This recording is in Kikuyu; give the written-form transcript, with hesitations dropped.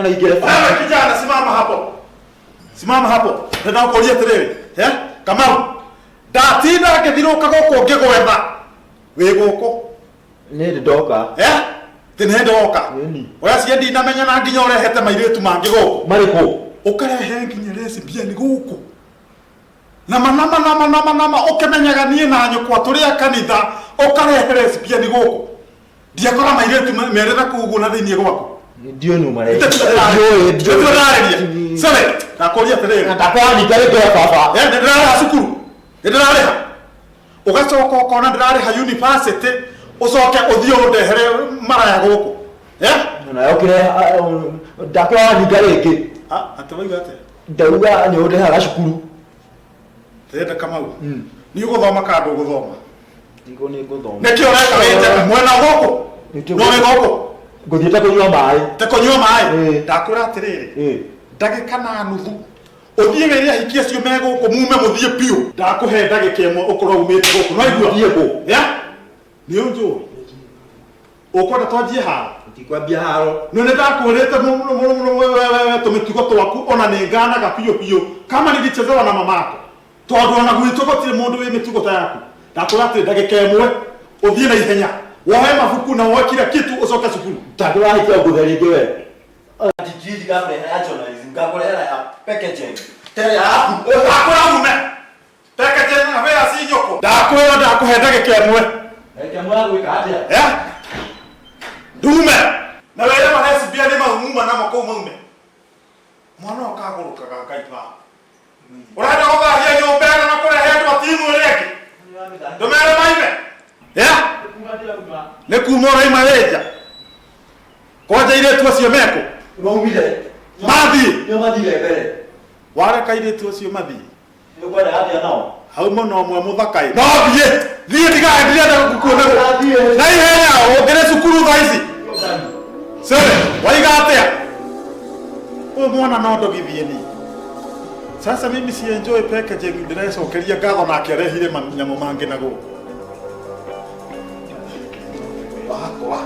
Kana ingĩre. Wewe kijana, simama hapo, simama hapo. Ndĩrakũria atĩrĩrĩ, eh? Kamau, ndatinda ngĩthirũka gũkũ ngĩgwetha wĩ gũkũ. Nĩ ndĩ ndoka. Eh? Tĩ nĩ hĩndĩ woka. Ĩni. Ũreciria ndinamenya na nginya ũrehete mairĩtu mangĩ gũkũ. Marĩkũ? Ũkarehe nginya lesbian gũkũ. Nama nama nama nama nama ũkĩmenyaga niĩ na nyũkwa tũrĩ a kanitha, ũkarehe lesbian gũkũ. Ndiakora mairĩtu merĩ na kũu ũguo na thĩinĩ gwaku. Ndiũĩ nũ marehe. Ndiũĩ, ndiũĩ. Ndĩrarĩria. Sele, ndakũria atĩrĩrĩ. Ndakora ningĩ ngĩra baba. Eh, ndĩrarĩha cukuru. Ndĩrarĩha. Ũgacoka ũkona ndĩrarĩha university, ũcoke ũthiĩ ũndehere maraya gũkũ. Eh? Nayo kĩreha ndakora ninga rĩngĩ. Ah, atĩ wauga atĩa? Ndauga nĩ ũndehaga cukuru. Ndĩrenda Kamau. Nĩ ũgũthoma kana ndũgũthoma? Ndigũ nĩ ngũthoma. Nĩkĩ ũreka wĩ njega? Mwena gũkũ? No wĩ gũkũ? Ngũthiĩte kũnyua maĩ. Te kũnyua maĩ? Ĩĩ. Ndakwĩra atĩrĩrĩ, Ĩĩ. ndagĩka na nuthu ũthiĩ wĩre ahiki acio me gũkũ mume mũthiĩ biũ. Ndakũhe ndagĩka ĩmwe ũkorwo umĩte gũkũ. Nĩ waigua? Thiĩ kũ? Ya? Nĩ ũnjũĩ? Ũkwenda twanjie haro? Ndikwambia haro. No nĩ ndakwĩrĩte mũno mũno mũno wewe tũmĩtugo twaku ona nĩ nganaga biũ biũ kama nilichezewa na mamako. Tondũ ona gwitũ gũtirĩ mũndũ wĩ mĩtugo ta yaku. Ndakwĩra atĩrĩ ndagĩka ĩmwe ũthiĩ na ihenya woe mabuku na woe kila kitu ũcoke cukuru. Ndakũrahikia ngũthe rĩngĩ we. Degree ndikakũrehera ya journalism, ngakũrehera ya packaging. Tere yaku. Ndakwĩra ume. Packaging na wĩra ci nyũkũ. Ndakwĩra ndakũhe ndagĩka ĩmwe. Ndagĩka ĩmwe ya gwĩka atĩa? Eh? Ndume. Na wĩre malesbian mau muma namo kũu maume. Mwana ũyũ kagũrũkaga Ngai wa. Ũrenda gũthahia nyũmba ĩno na kũrehe andũ a timu ĩrĩa ĩngĩ? Ndũmere maime. Yeah? Nĩ kuma ũraima wĩ nja. Kwanja airĩtu acio mekũ? Maumire. Mathiĩ. Nĩo mathire mbere. Wareka airĩtu acio mathiĩ. Nĩũkwenda atĩa nao? Hau mũno ũmwe mũthaka ĩ. No thiĩ. Thiĩ ndigae ndirenda gũkuona. Thiĩ. Na ihenya ũngĩrĩ cukuru thaa ici. Sere, waiga atĩa? Ũyũ mwana no ndogithie niĩ. Sasa mimi si enjoy packaging ndĩrecokeria ngatho nake arehire nyamũ mangĩ na gũkũ. Wakwa.